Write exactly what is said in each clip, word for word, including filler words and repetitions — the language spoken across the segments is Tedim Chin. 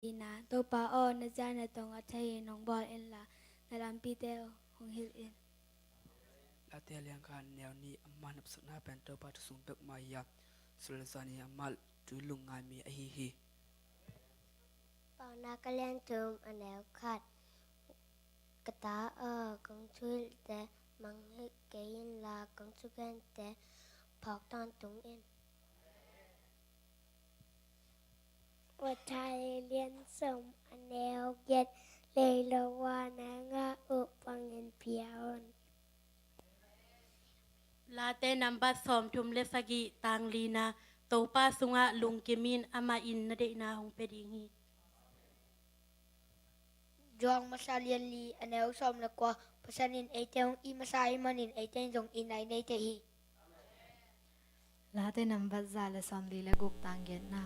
Ina, Topa aw, na za na tong a thei in hong bawl inla, na lampite hong hilh in. Late a lian khat a neu nih. Ama hapsakna pen Topa thu sung peuhmah hi a, sawltak zan in amah thu lungngai mi ahi hi. Paunak a lian thum a neu khat. Ka ta aw, kong thuhilhte mangngilh kei inla, kong thugente phawk tawntung in. Matthai lian sawm a neu giat. Leilua na ngah uh bangin pia un. Late nambat sawmthum le sagih, tang lina. Topa sungah lungkim in, amah in na deihna hong pia ding hi. John masa lian li a neu sawm le kua. Pasian in eite hong it masa ahih manin eite in zong itna i nei thei hi. Late nambat za le sawmli le guk, tang giatna.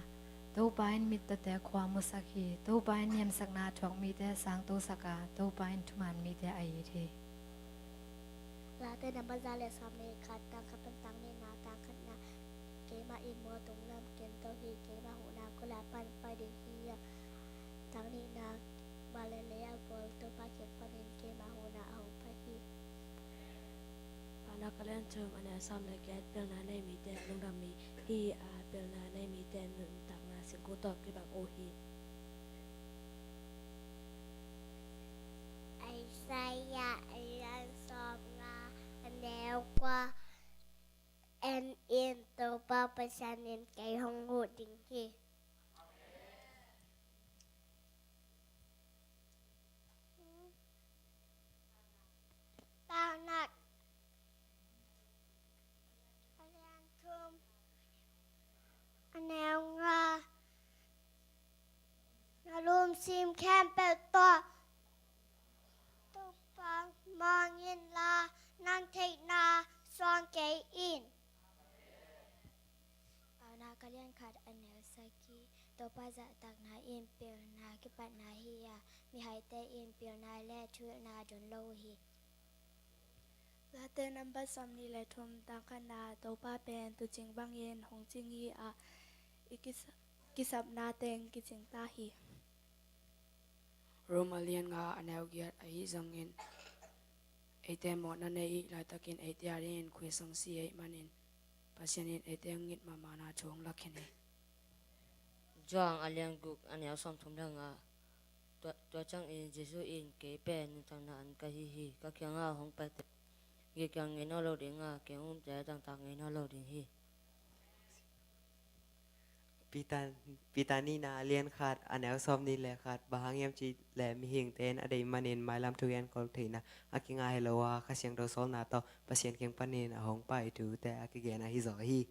Topa in mittawte khua musak hi. Topa in niamsakna a thuak mite a sangtosak a, Topa in thuman mite a it hi. Late nambat za le sawmli khat, tang khat pan tang nihna. Tang khatna, keimah in mual tung lam ken to hi. Keimah huhna kul ah pan pai ding hi a, tang nihna, van le lei a bawl Topa kiang panin keimah huhna a hong pai hi. Paunak a lian thum a neu sawm le giat. Pilna nei mite a lungdam mi hi a, pilna nei mite nuntakna singkung tawh kibang uh hi. Isaiah a lian sawmnga a neu kua. En in, Topa Pasian in kei hong huh ding hi. Paunak a lian thum a neu nga. Na lungsim khempeuh tawh Topa mang inla, nang theihna suang kei in. Paunak a lian khat a neu sagih. Topa zahtakna in pilna kipatna hi a, mihaite in pilna le thuhilhna don lo uh hi. Late nambat sawmnih le thum, tang khatna. Topa pen tuucing bangin hong cing hi a, i kisa-, kisapna teng kicing ta hi. Rom a lian nga a neu giat. Ahi zongin eite mawhna nei i hih laitakin eite adingin Khrist hong si ahih manin Pasian in eite hong it mahmahna thu hong lak khin hi. John a lian guk a neu sawmthum le nga. Tua, tua ciangin Jesuh in, kei pen nuntakna an ka hi hi. Ka kiangah hong paite gilkial ngei nawn lo ding a, kei hong umte dangtak ngei nawn lo ding hi. Peter, Peter nihna a lian khat a neu sawmnih le khat. Bang hang hiam cih leh mihingte in a deih manin mailam thugen khol theihna a kingah hi lo a, Kha Siangtho sawlna tawh Pasian kiang panin a hong pai thute a kigen ahi zaw hi.